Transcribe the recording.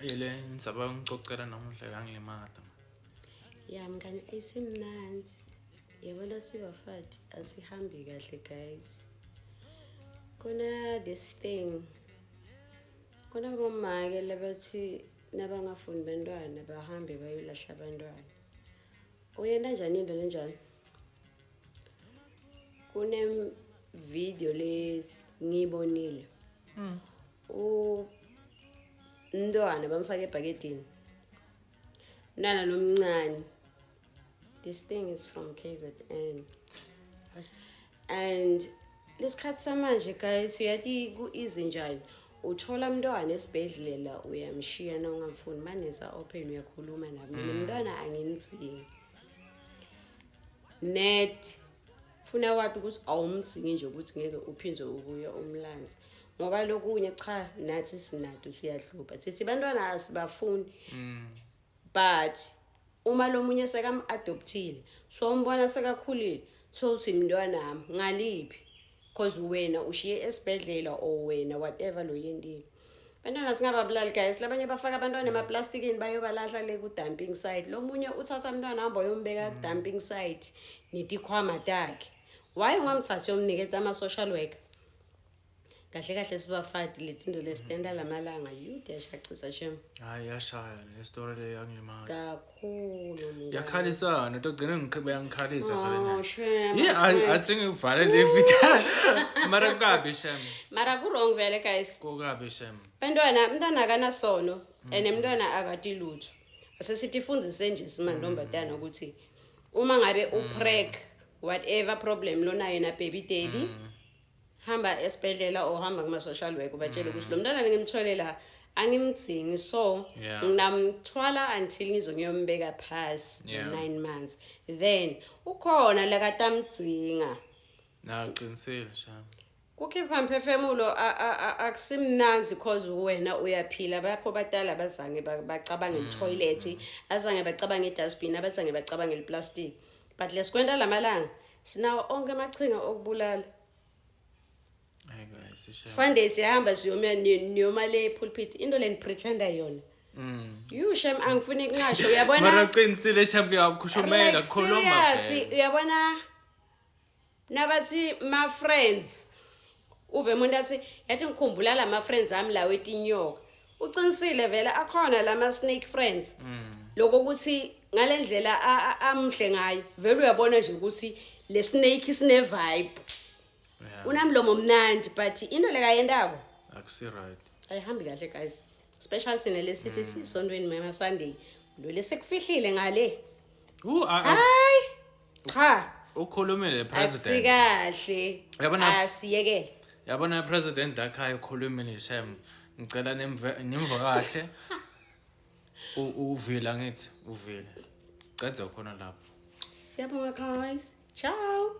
Yele ndzaba ngicocela namuhla yangilimata. Ya mngani ayisimnandzi. Yabona sibafati asihambi kahle guys. Kuna this thing. Kuna bomake labathi nabangafuni bantwana bahambe bayolahla abantwana. Uyenda njani into lenjani? Kune video le ngiyibonile. Umntwana bamfake ebhakedeni. Mntwana lomncane. This thing is from KZN. And lesikhathi samanje guys uyathi ku-easy njani uthola umntwana esibhedlela uyamshiya na ungamfuni manesa open uyakhuluma nabo mina mntwana angimdzingi net funa wathi ukuthi awumdzingi nje ukuthi ngeke uphinde ubuye umlanzi ngoba lokunye cha nathi sinato siyahlupha sithi bantwana asibafuni but uma lo munye sekam-adoptile so umbona sekakhulile so uthi mntwanami ngaliphi cause wena ushiye esibhedlela or wena whatever lo yentile. Bantwana singababulali guys labanye bafaka abantwana emaplastikini bayobalahla le ku-dumping site lo munye uthatha umntwana hamba uyombeka ku-dumping site netikhwama takhe why ungamthathi uyomniketa ama-social worker kahle kahle sibafati letinto lesitenda lamalanga yu tiyashacisa shem. Hayi yashaya le story le yangilimata. Kakhulu mngani. Yakhalisana togcina bayangikhalisa Oh, shem. Yeah, my friend. athi ngivale le video. Mara kukabi shem. Mara ku-wrong vele guys. Kukabi shem. Bantwana, umntwana akanasono and umntwana akati lutho. Asesithi ifundzise nje simantombazana ukuthi uma ngabe upreg whatever problem lonayo na baby daddy hamba esibhedlela or hamba kuma-social work ubatshele ukuthi lo mntwana ngimthwele la angimdzingi so nginamthwala until ngizo ngiyombeka phasi 9 months then ukhona lakatamdzinga. Naqinisile shem. Kukhipha mphefemulo akusimnanzi cause wena uyaphila bakho batala abazange bacabange i-toilet azange bacabange i-dustbin abazange bacabange i-plastic but lesikwenta lamalanga sinawo onke amachinga okubulala. Hayi guys, shem. Sunday siyahamba siyoma niyoma le pulpit into le nipretenda yona. You shem angifuni kungasho uyabona. Mara qinisile shem kuyakushumela Like, khuluma serious, vele. Uyabona nabathi ma friends uve umuntu athi yathi ngikhumbula lama friends ami lawo etinyoka uqinisile vele akhona lama snake friends lokho ukuthi ngalendlela amhle ngayo vele uyabona nje ukuthi le snake sine vibe unamlomo omnandi but into lekayendako Akusi right. Ayihambi kahle guys special sine lesithi sisontweni mama Sunday lo lesikufihlile ngale. Hayi cha. Ukhulumile president. Akusikahle. Yabona- Asiyekele. Yabona president ekhaya ukhulumile shem. Ngicela nimve nimve kahle. Uvile angithi uvile. Sicedze khona lapho. Siyabonga guys, ciao.